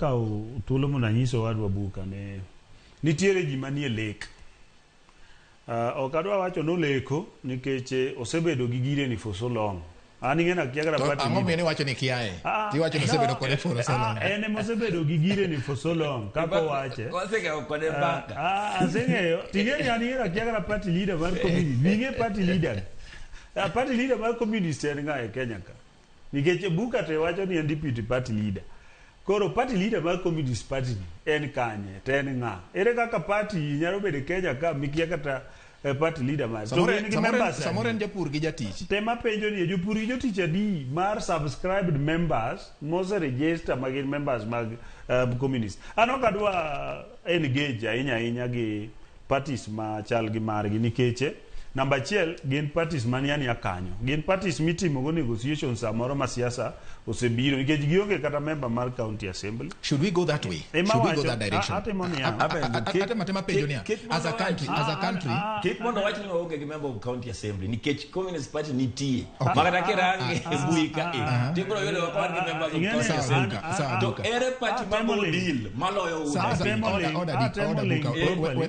kawo thuolo mondo anyis owadwa Buka ni nitiere ji manie lek. Ok adwa wacho noleko nikech osebedo gi gireni for so long. An ing'e nakia kata To party ang'o leader. miyo niwacho ni kiaye? Ah, Tiwacho ni no, osebedo kode for so long. Ah, en ema osebedo gi gireni for so long kaka owache. Waseng'eyo kode mbaka. Ah, aseng'eyo. Ting'e ni an ing'e nakia kata party leader mar communist. Bing'e party leader. Ah, party leader mar communist en ng'a e Kenya ka? Nikech Buka to wacho ni en deputy party leader. Koro party leader mar Communist Party ni en kanye? To en ng'a? Ere kaka party nyalo bedo e Kenya ka mikia kata party leader mare? To Samoro gin gi samoro members samoro adi? en japur gi jatich. Tema penjo ni jopur gi jotich adi mar subscribed members mose register ma gin members mag communist. An ok adwa engage ahinya ahinya gi parties ma chal gi margi nikech namba achiel gin parties mania nia kanyo. Gin parties mitimo go negotiation samoro ma siasa osebiro nikech gionge kata member mar county assembly. Should we go that way? Ema Should we go wacho- that direction? Atimo niya. Atemo atema penjo niya. Kik As a mondo country, wach- as a country, Kik mondo wach ni waonge gi member of county assembly nikech Communist Party nitie. Okay. Makata kirange e mbui ka e, tibiro yudo ka wan gi members of Ing'e ni county Sawa, assembly. Buka, sawa, To Buka. ere party Ah, ma temo go ling. deal maloyo Sawa, UDA? sawa, Atemo order, ling. order, Dick, Atemo order, ling Buka. properly. We- we- we-